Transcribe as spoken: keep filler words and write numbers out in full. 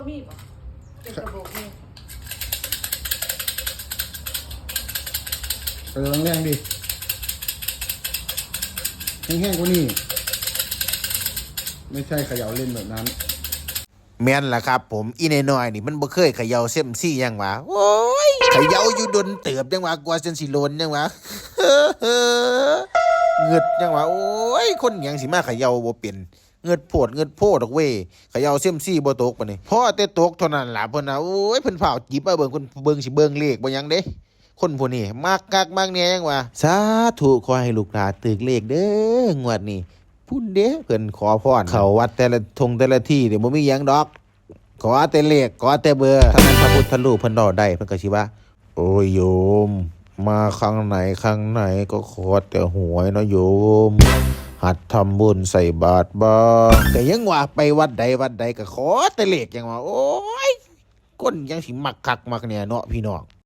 มีบ่เก็บกระบอกนี่ เออแรงๆดิ แห้งๆกว่านี้ ไม่ใช่เขย่าเล่นแบบนั้น แม่นล่ะครับผม อีน้อยๆนี่มันบ่เคยเขย่าเซยมซีหยังหวา โอ้ย เขย่าอยู่ดนเติบหยังหวา กว่าจั่งสิหล่นหยังหวา เงืดหยังหวา โอ้ย คนหยังสิมาเขย่าบ่เป็น เงืดโพดเงืดโพดดอกเว้ย เขย่าเซยมซีบ่ตกปานนี้ พอแต่ตกเท่านั้นล่ะเพิ่นน่ะ โอ้ย เพิ่นฟ้าวจิบมาเบิ่ง เพิ่นเบิ่งสิเบิ่งเลขบ่หยังเด้ คนผู้นี้มักคักมักแน่หยังหวา สาธุ ขอให้ลูกหลานถืกเลขเด้องวดนี้ พุ้นเด้ เพิ่นขอพร เข้าวัดแต่ละทงแต่ละที่นี่บ่มีหยังดอก ขอแต่เลข ขอแต่เบอร์ ถ้าแม่นพระพุทธรูปเพิ่นเว้าได้ เพิ่นก็สิว่า โอ้ยโยม มาครั้งไหนครั้งไหนก็ขอแต่หวยเนาะโยม หัดทำบุญใส่บาตรบ้าง ก็ยังว่าไปวัดใดวัดใดก็ขอแต่เลขหยังว่า โอ้ย คนหยังสิมักคักมักแน่เนาะพี่น้อง